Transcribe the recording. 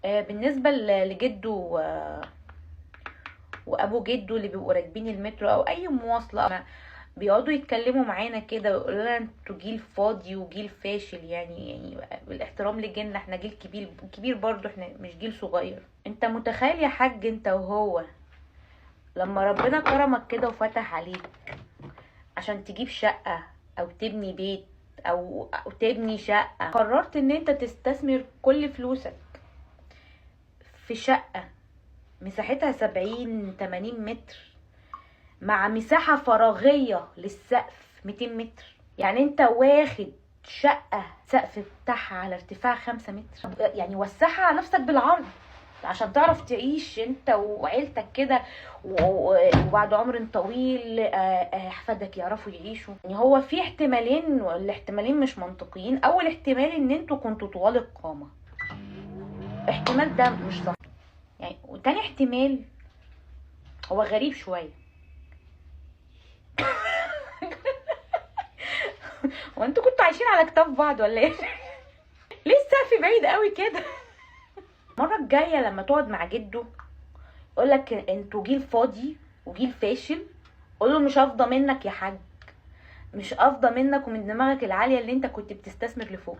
بالنسبة لجده وابو جده اللي بيبقوا راكبين المترو او اي مواصلة، بيقعدوا يتكلموا معانا كده ويقولوا لنا انتوا جيل فاضي وجيل فاشل. يعني بالاحترام لجيلنا، احنا جيل كبير كبير برضو، احنا مش جيل صغير. انت متخيل يا حاج انت وهو لما ربنا كرمك كده وفتح عليك عشان تجيب شقة او تبني بيت او تبني شقة، قررت ان انت تستثمر كل فلوسك في شقة مساحتها 70-80 متر مع مساحة فراغية للسقف 200 متر. يعني انت واخد شقة سقف بتاعها على ارتفاع 5 متر، يعني وسعها على نفسك بالعرض عشان تعرف تعيش انت وعيلتك كده، وبعد عمر طويل احفادك يعرفوا يعيشوا. يعني هو في احتمالين، والاحتمالين مش منطقيين. اول احتمال ان انتوا كنتوا طوال القامة، احتمال ده مش صح يعني. وتاني احتمال هو غريب شوية. هو انتوا كنتوا عايشين على كتاف بعض ولا ايه؟ ليه السقف بعيد قوي كده؟ المرة الجاية لما تقعد مع جده يقول لك انتوا جيل فاضي وجيل فاشل، قول له مش هفضى منك يا حاج، مش افضى منك ومن دماغك العالية اللي انت كنت بتستثمر لفوق.